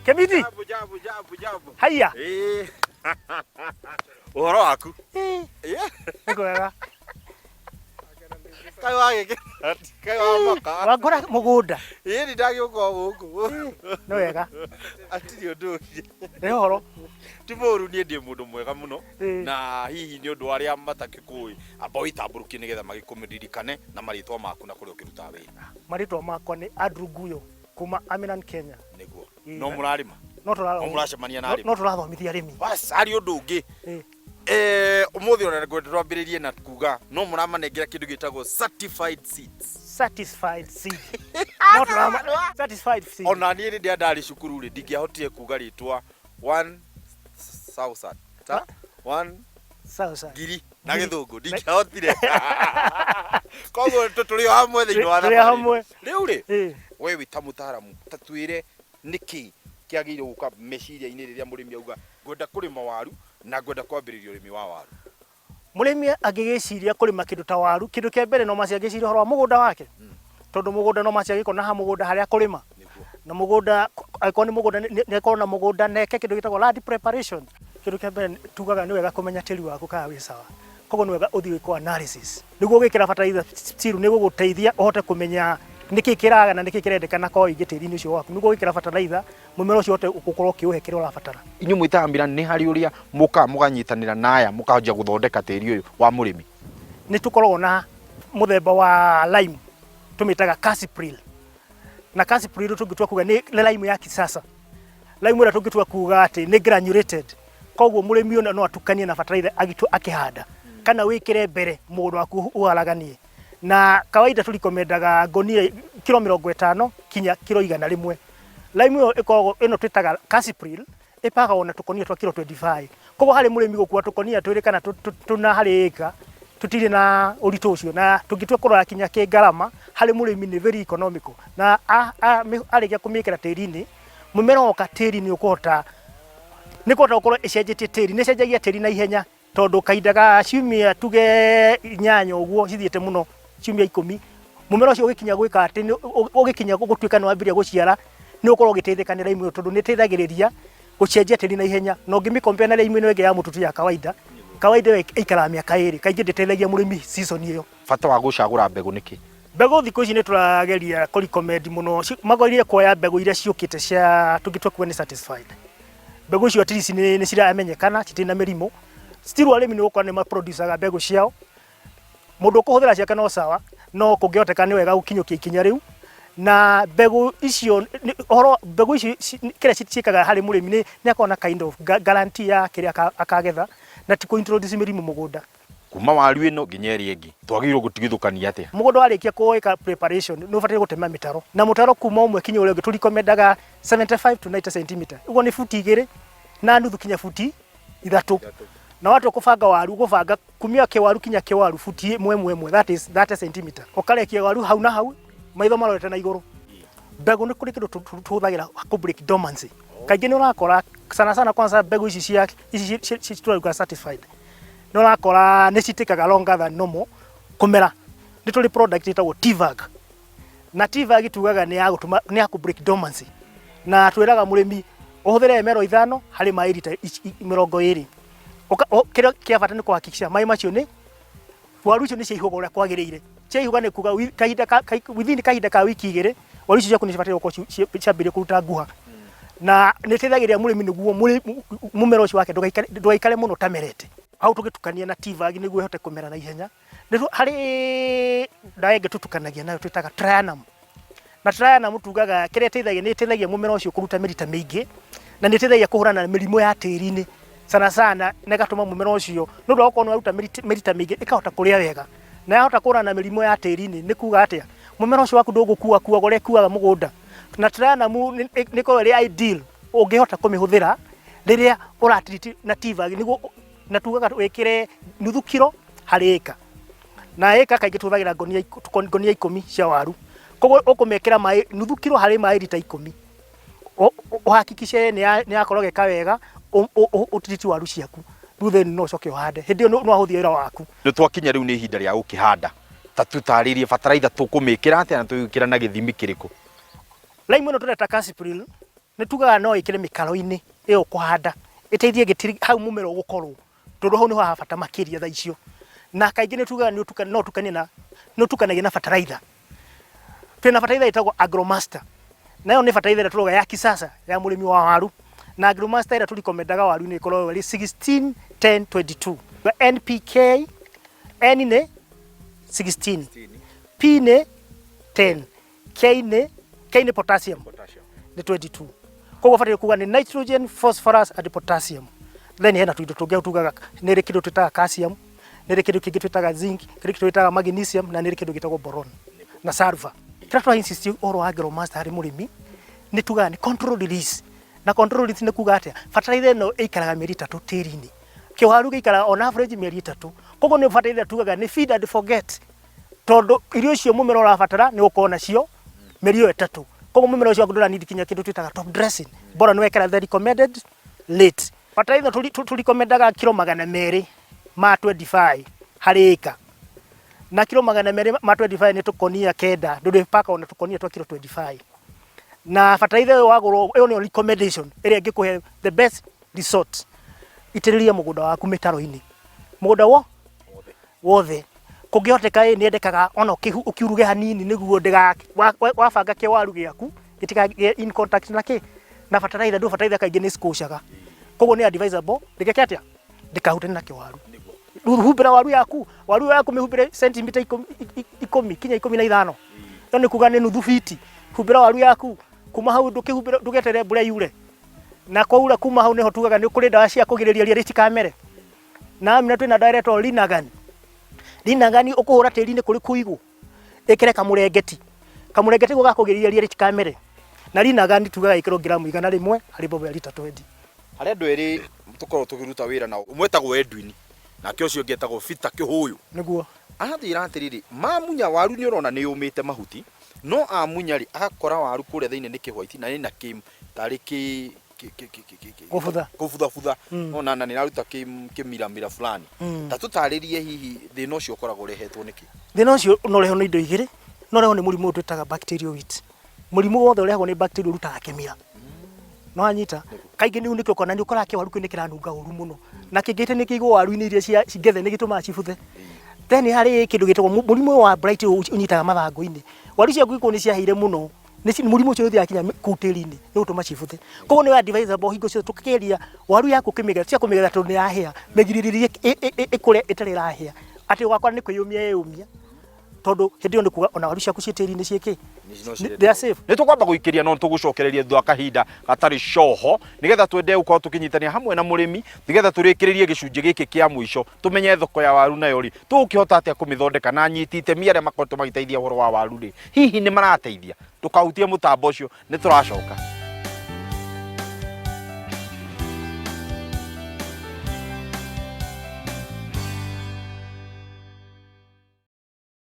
Kemiti. Jambo, jambo, jambo, jambo. Haiya. Eh. Ũhoro waku? Eh. Nĩ kwega. Kaĩ wagĩkena? Kaĩ wamaka? Wangora mũgũnda. Ĩĩ nĩ ndagĩũka o gũkũ. Nĩ wega. Hatirĩ ũndũ ũngĩ. Nĩ ũhoro. Ti mũũru niĩ ndĩ mũndũ mwega mũno. Ĩĩ. Na hihi nĩ ũndũ wa arĩa matakĩkũĩ, amba wĩtambũrũkie nĩgetha magĩkũririkane na marĩtwa maku na kũrĩa ũkĩrutaga wĩra. Marĩtwa makwa nĩ Andrew Guyo kuma Aminan Kenya. Nĩguo. Ĩĩ. No mũrarĩma? No tũra No mũracemania na arĩmi? No tũrathomithia arĩmi. Bas, harĩ ũndũ ũngĩ. Ĩĩ. Eh, ũmũthĩ ona ngwenda twambĩrĩrie na kuga no mũramanengera kĩndũ gĩtagwo certified seeds. Satisfied seed. No tũrama satisfied seed. Ona niĩ rĩrĩa ndarĩ cukuru rĩ ndingĩahotire kuga rĩtwa one thousand ta one Sawa. ngiri na gĩthũngũ ndingĩahotire. Koguo tũrĩ o hamwe thĩinĩ wa Tũrĩ o thabarĩ. hamwe. Rĩu rĩ Ĩĩ. we wĩ ta mũtaaramu ta twĩre nĩkĩ kĩagĩrĩire gũka meciria-inĩ rĩrĩa mũrĩmi auga ngwenda kũrĩma waru na ngwenda kwambĩrĩria ũrĩmi wa waru? Mũrĩmi angĩgĩciria kũrĩma kĩndũ ta waru, kĩndũ kĩa mbere no maci angĩciria ũhoro wa mũgũnda wake, tondũ mũgũnda no maci angĩkorwo na ha mũgũnda harĩa kũrĩma. Na mũgũnda, angĩkorwo nĩ mũgũnda nĩ akorwo na mũgũnda na eke kĩndũ gĩtagwo land preparation. Kĩndũ kĩa mbere tugaga nĩ wega kũmenya tĩri waku kana wĩ sawa. Koguo nĩ wega ũthiĩ wĩkwo analysis. Nĩguo ũgĩkĩra bataraitha still nĩ gũgũteithia ũhote kũmenya nĩkĩ kĩraga na nĩkĩ kĩrendekana kwa ũingĩ tĩri-inĩ ũcio waku. Nĩguo ũgĩkĩra bataraitha mũmera ũcio ũhote gũkorwo ũkĩũhe kĩrĩa ũrabatara. Inyuĩ mwĩ ta Amira nĩ harĩ ũrĩa mũkaga mũganyitanĩra na aya mũkanjia gũthondeka tĩri ũyũ wa mũrĩmi? Nĩ tũkoragwo na mũthemba wa lime tũmĩtaga Calcipril. Na Calcipril tũngĩtua kuga nĩ lime ya kisasa. Lime ĩrĩa tũngĩtua kuga atĩ nĩ granulated. Koguo mũrĩmi ona no atukanie na bataraitha agĩtua akĩhanda kana wĩkĩre mbere mũgũnda waku ũharaganie. Na kawaida tũrikomendaga ngũnia kiro 50 kinya kiro 100. Lime ĩyo ĩkoragwo ĩno twĩtaga Calcipril ĩpakagwo na tũkonia twa kiro 25. Koguo harĩ mũrĩmi gũkua tũkonia twĩrĩ kana tũna harĩ ĩka tũtirĩ na ũritũ ũcio, na tũngĩtua kũrora kinya kĩngarama harĩ mũrĩmi nĩ very economical. Na arĩkia kũmĩkĩra tĩri-inĩ, mũmera woka tĩri nĩ ũkũhota nĩ kũhota gũkorwo ĩcenjetie tĩri, nĩ ĩcenjagia tĩri na ihenya tondũ kahinda ga ciumia tuge 8 ũguo cithiĩte mũno, ciumia 10, mũmera ũcio ũgĩkinya gwĩka atĩ, ũgĩkinya gũtuĩka nĩ wambĩrĩria gũciara, nĩ ũgũkorwo ũgĩteithĩka nĩ lime ĩyo tondũ nĩ ĩteithagĩrĩria gũcenjia tĩri na ihenya. Na ũngĩmĩ compare na lime ĩno ĩngĩ ya mũtutu ya kawaida, kawaida ĩyo ĩikaraga mĩaka 2, kaingĩ ndĩteithagia mũrĩmi season ĩyo. Bata wa gũcagũra mbegũ nĩ kĩ? Mbegũ thikũ ici nĩ tũrageria kũ recommend mũno, magĩrĩire kuoya mbegũ iria ciũkĩte cia tũngĩtua kuga nĩ certified. Mbegũ icio at least nĩ ciramenyekana, citirĩ na mĩrimũ. Still arĩmi nĩ ũgũkora nĩ ma produce aga mbegũ ciao. Mũndũ ũkũhũthĩra ciake no sawa, no kũngĩhoteka nĩ wega gũkinyũkia ikinya rĩu. Na mbegũ icio, ũhoro mbegũ icio kĩrĩa ciĩkaga harĩ mũrĩmi nĩ akoragwo na kind of guarantee ya kĩrĩa akagetha na ti kũ introduce mĩrimũ mũgũnda. Kuma waru ĩno nginya ĩrĩa ĩngĩ twagĩrĩirwo gũtigithũkania atĩa? Mũgũnda warĩkia kũwĩka preparation nĩ ũbataire gũtema mĩtaro, na mũtaro kuma ũmwe kinya ũrĩa ũngĩ tũrikomendaga 75 to 90 centimeter, ũguo nĩ buti 2.5 kinya buti 3. Na watua kũbanga waru ũgũbanga kumia kĩwaru kinya kĩwaru buti ĩmwe ĩmwe ĩmwe, that is 30 centimeter. Ũkarekia waru hau na hau maitho marorete na igũrũ. Mbegũ nĩ kũrĩ kĩndũ tũhũthagĩra kũ break dormancy. Kaingĩ nĩ ũrakora sana sana kwanza mbegũ ici cia ici tũrauga certified nĩ ũrakora nĩ citĩkaga longer than normal kũmera. Nĩ tũrĩ product ĩtagwo T-Vag, na T-Vag tugaga nĩ ya gũtũma nĩ ya kũ break dormancy, na twĩraga mũrĩmi ũhũthĩre ml 5 harĩ maĩ rita 20. Kĩrĩa kĩa bata nĩ kũhakikisha maĩ macio nĩ waru icio nĩ ciaihũga ũrĩa kwagĩrĩire. Ciaihũga nĩ kuga kahinda ka, within kahinda ka wiki 2 waru icio ciaku nĩ cibataire gũkorwo ciambĩrĩria kũruta nguha, na nĩ ĩteithagĩrĩria mũrĩmi nĩguo mũmera ũcio wake ndũgaikare mũno ũtamerete. Hau tũgĩtukania na T-Vag nĩguo ĩhote kũmera na ihenya. Harĩ ndawa ĩngĩ tũtukanagia nayo twĩtaga Trianum. Na Trianum tugaga kĩrĩa ĩteithagia nĩ ĩteithagia mũmera ũcio kũruta mĩrita mĩingĩ, na nĩ ĩteithagia kũhũrana na mĩrimũ ya tĩri-inĩ sana sana, na ĩgatũma mũmera ũcio nĩ ũndũ wa gũkorwo nĩ waruta mĩrita mĩingĩ ĩkahota kũrĩa wega, na yahota kũhũrana na mĩrimũ ya tĩri-inĩ nĩ kuga atĩa, mũmera ũcio waku ndũgũkua kuaga ũrĩa ĩkuaga mũgũnda. Na Trianum nĩ ĩkoragwo ĩrĩ ideal ũngĩhota kũmĩhũthĩra rĩrĩa ũra treat na T-Vag nĩguo, na tugaga wĩkĩre nuthu kiro harĩ ĩka, na ĩka kaingĩ tũhũthagĩra ngonia 10 cia waru. Koguo ũkũmĩkĩra maĩ nuthu kiro harĩ maĩ rita 10, ũhakikice nĩ yakorogeka wega, ũtiriti waru ciaku. Rĩu then no ũcoke ũhande, hĩndĩ ĩyo nĩ wahũthia wĩra waku. Nĩ twakinya rĩu nĩ ihinda rĩa gũkĩhanda, ta tũtarĩrie bataraitha tũkũmĩkĩra atĩa na tũgwĩkĩra na gĩthimi kĩrĩkũ? Lime ĩno tũreta Calcipril. Nĩ tugaga no ĩkĩre mĩkaro-inĩ ĩyo ũkũhanda ĩteithie gĩtiri hau mũmera ũgũkorwo tondũ hau nĩho ha bata makĩria thaa icio. Na kaingĩ nĩ tugaga no ũtukanie na nĩ ũtukanagia na bataraitha. Twĩna bataraitha ĩtagwo Agromaster nayo nĩ bataraitha ĩrĩa tũrauga ya kisasa ya mũrĩmi wa waru. Na Agromaster ĩrĩa tũrikomendaga waru-inĩ ĩkorwo ĩrĩ 16 10 22. NPK, N nĩ 16, P nĩ 10, K nĩ K nĩ potassium nĩ 22. Koguo bataire kuga nĩ nitrogen, phosphorus and potassium. Then hena tuindo tũngĩ hau tugaga nĩ rĩ kĩndũ twĩtaga calcium, nĩ rĩ kĩndũ kĩngĩ twĩtaga zinc, nĩ rĩ kĩndũ twĩtaga magnesium na nĩ rĩ kĩndũ gĩtagwo boron na sulfur. Kĩrĩa tũra insist ũhoro wa Agromaster harĩ mũrĩmi nĩ tugaga nĩ control release. Na control release nĩ kuga atĩa? Bataraitha ĩno ĩikaraga mĩeri ĩtatũ tĩri-inĩ. Kĩwaru gĩikaraga on average mĩeri ĩtatũ. Koguo nĩ bataraitha tugaga nĩ feed and forget. Tondũ irio icio mũmera ũrabatara nĩ ũgũkorwo nacio mĩeri ĩyo ĩtatũ. Koguo mũmera ũcio waku ndũra need kinya kĩndũ twĩtaga top dressing. Bora nĩ wekĩra the recommended rate. Bataraitha tũ recommendaga kiro 200 ma 25 harĩ ĩka. Na kiro 200 ma 25 nĩ tũkonia kenda, ndũrĩpaka ona tũkonia twa kiro 25. Na bataraitha ĩyo wagũrwo, ĩyo nĩyo recommendation ĩrĩa ĩngĩkũhe the best result. Itĩrĩria mũgũnda waku mĩtaro-inĩ. Mũgũnda wothe. Kũngĩhoteka ĩ nĩendekaga ona ũkiuruge hanini nĩguo ndĩga wabanga kĩwaru gĩaku gĩtikagĩe in contact na kĩ na bataraitha ndũ bataraitha kaingĩ nĩ cikũcaga. Koguo nĩ advisable ndĩgeke atĩa ndĩkahutanie na kĩwaru. Rĩu humbĩra waru yaku, waru ĩyo yaku mĩhumbĩre sentimita 10 kinya 15. Ĩyo nĩ kuga nĩ nuthu fiti. Humbĩra waru yaku kuma hau ndũkĩhumbĩre ndũgeterere mbura yure. Na kwaura kuma hau nĩho tugaga nĩ kũrĩ ndawa cia kũgirĩrĩria ria rĩtikamere. Na amina twĩna ndawa ĩretwo Linagan. Linagan ũkũhũra tĩri-inĩ kũrĩ kũigũ, ĩkĩre kamũrengeti. Kamũrengeti gũ gakũgirĩrĩria ria rĩtikamere. Na Linagan tugaga ĩkĩrwo ngiramu 100 harĩ mbombo ya rita 20. Harĩ andũ erĩ tũkoragwo tũkĩruta wĩra nao, ũmwe etagwo Edwin nake ũcio ũngĩ etagwo Peter Kĩhũyũ. Nĩguo. Aratwĩra atĩrĩrĩ, mamunya waru nĩ ũrona nĩ yũmĩte mahuti, no amunya rĩ, agakora waru kũrĩa thĩinĩ nĩ kĩhwaiti na ĩna kĩ tarĩ kĩ Kũbutha. Kũbuthabutha. Ona na nĩ ĩraruta kĩmiramira fulani. Ta tũtarĩrie hihi thĩna ũcio ũkoragwo ũrehetwo nĩkĩ? Thĩna ũcio no ũrehwo nĩ indo igĩrĩ, no ũrehwo nĩ mũrimũ ũyũ twĩtaga bacterial wilt. Mũrimũ wothe ũrehagwo nĩ bacteria ũrutaga kĩmira. Nĩ wanyita? Kaingĩ nĩu nĩkĩo ũkona nĩ ũkoraga kĩwaru kĩu nĩ kĩranunga ũru mũno. Na kĩngĩte nĩ kĩigwo waru-inĩ iria cia ngethe nĩ gĩtũmaga cibuthe. Then harĩ kĩndũ gĩtagwo mũrimũ ũyũ wa blight ũyũ ũnyitaga mathangũ-inĩ. Waru ciaku ingĩkorwo nĩ ciahĩire mũno, mũrimũ ũcio nĩ ũthiaga nginya kũu tĩri-inĩ nĩ gũtũma cibuthe. Koguo nĩ advisable hingo ciothe tũkĩgeria waru yaku ũkĩmĩgetha, tiga kũmĩgetha tondũ nĩ yahĩa, mĩgirĩrĩrie ĩkũre ĩtarĩ ĩrahĩa. Atĩ ũgakora nĩ kwĩyũmia yeyũmia tondũ hĩndĩ ĩyo nĩ kuga ona waru ciaku ciĩ tĩri-inĩ ciĩ kĩ? They are safe. Nĩ tũkwamba gũikĩria no tũgũcokereria thutha wa kahinda gatarĩ coho nĩgetha twende gũkorwo tũkĩnyitania hamwe na mũrĩmi nĩgetha tũrĩkĩrĩrie gĩcunjĩ gĩkĩ kĩa mũico tũmenye thoko ya waru nayo rĩ tũgũkĩhota atĩa kũmĩthondeka na anyiti itemi arĩa makoretwo magĩteithia ũhoro wa waru rĩ hihi nĩ marateithia ndũkahutie mũtambo ũcio nĩ tũracoka.